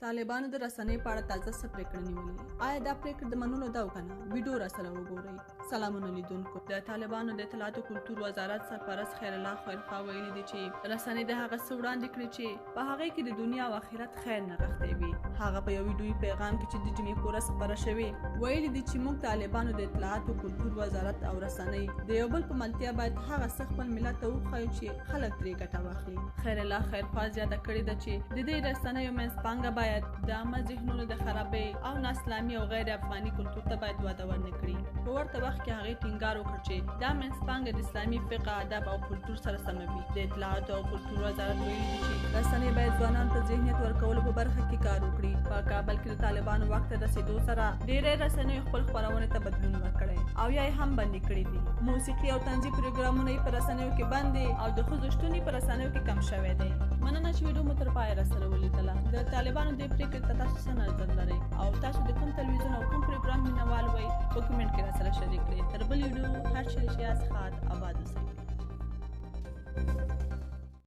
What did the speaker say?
طالبانو د رسنیو په اړه تازه څه پرېکړه نیولې؟ آیا دا پرېکړه د منلو ده او که نه؟ ویډیو راسره وګورئ. سلامونه لیدونکو. د طالبانو د اطلاعاتو کلتور وزارت سرپرست خیرالله خیرخواه ویلي دي چې رسنۍ د هغه څه وړاندې کړي چې په هغې کې د دنیا او آخرت خیر نغښتی وي. هغه په یو ویډیويي پیغام کې چې د جمعې په ورځ خپره شوې ویلي دي چې موږ طالبانو د اطلاعاتو کلتور وزارت او رسنۍ د یو بل په ملتیا باید هغه څه خپل ملت ته وښیو چې خلک ترې ګټه واخلي. خیرالله خیرخواه زیاته کړې ده چې د دې رسنیو منځپانګه باید د عامه ذهنونو د خرابۍ او نااسلامي او غیر افغاني کلتور ته باید وده ورنه کړي. په ورته وخت کې هغې ټینګار وکړ چې دا منځپانګه د اسلامي فقه، ادب او کلتور سره سمه وي. د اطلاعاتو او کلتور وزارت ویلي دي چې رسنۍ باید ځوانانو ته ذهنیت ورکولو په برخه کې کار وکړي. په کابل کې د طالبانو واک ته رسېدو سره ډېری رسنیو خپل خپرونې ته بدلون ورکړی او یا یې هم بندې کړې دي. موسیقي او طنزي پروګرامونه یې په رسنیو کې بندې او د ښځو شتون یې په رسنیو کې کم شوی دی. مننه چې ویډیو مو تر پایه راسره ولیدله. د طالبانو دې پرېکړې ته تاسو څه نظر لرئ او تاسو د کوم تلویزیون او کوم پروګرام مینهوال وئ؟ په کمنټ کې راسره شریک کړئ. تر بل ویډیو هر چیرې چې یاست ښاد